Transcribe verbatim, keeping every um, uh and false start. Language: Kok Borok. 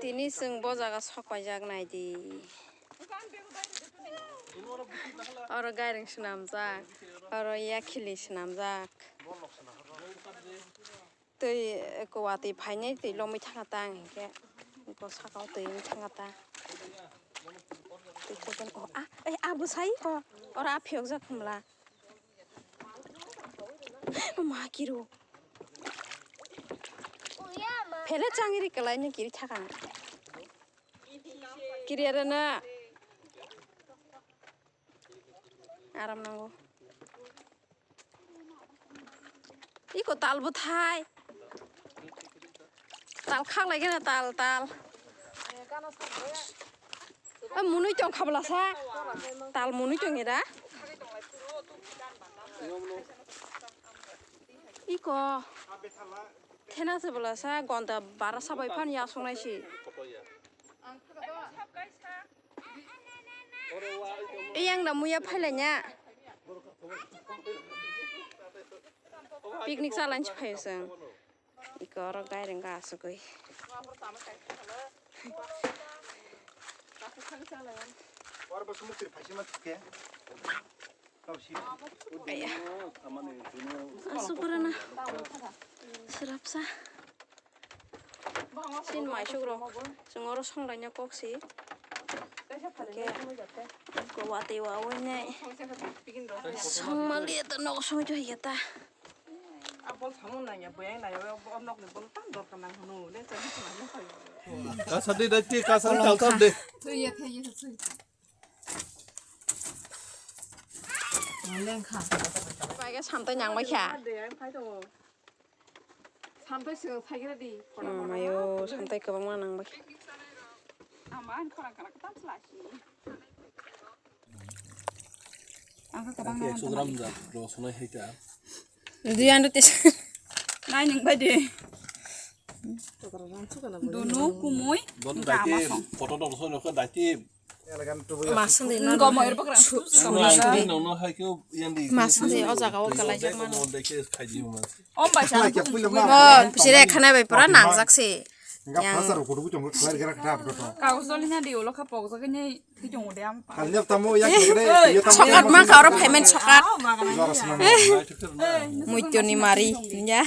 Tini chwng bo jaga sok paijak nai di. Oro gairing swnamjak, oro yakhili swnamjak. Twi, eh, watwi phainai twi lomwi thangkha ta ang hinkhe. Eko sakao twi wng thangkha ta. Twi kokon, oh, ah, eh, ah, bwsai ko. Oro ah phiyokjak khumla. Ma kiro. Phele changri kalai ni kiri thaka. Kiri ara na. Aram nango. Iko tal bwthai. Tal khak lai gana tal, tal. O munui tong khabla sa. Tal munui tong ira. Iko. Thena se bwla sa gonda bara sabai phan ya songnai si. Eyang da muya phailanya. Picnic chalainch phayo chwng. Iko oro gaireng ga asugwi. Aya. Asuk oro na. Sirapsa. Sin maisuk rok. Chwng oro songlaina kok si. Hwnkhe watwi wawi nai. Songmali ta nogo songwi tongya ta. Kasadi dai ti kasadi kaltam de. Bai khe samtai nang bai kha. Sampai sing sagira di. Hmm, mayo, sampai kwbangma nang bai. Ama an khorang kana katam selasi. Ang ka kabang na. Ekso gram da, rosonai hai ta. Dui ando tes. Nai ning bai de. Dono kumui. Don dai ke, photo dong sono ko dai ke. Masandi na. Masandi o jaga o kalai jak mano. Om bai sa. Mo sire khana bai pura nangjak se. Kagos doli na di ulo kha pok jak ni thwi tongo de am. Sokat ma ka oro payment sokat. Muityo ni mari ya.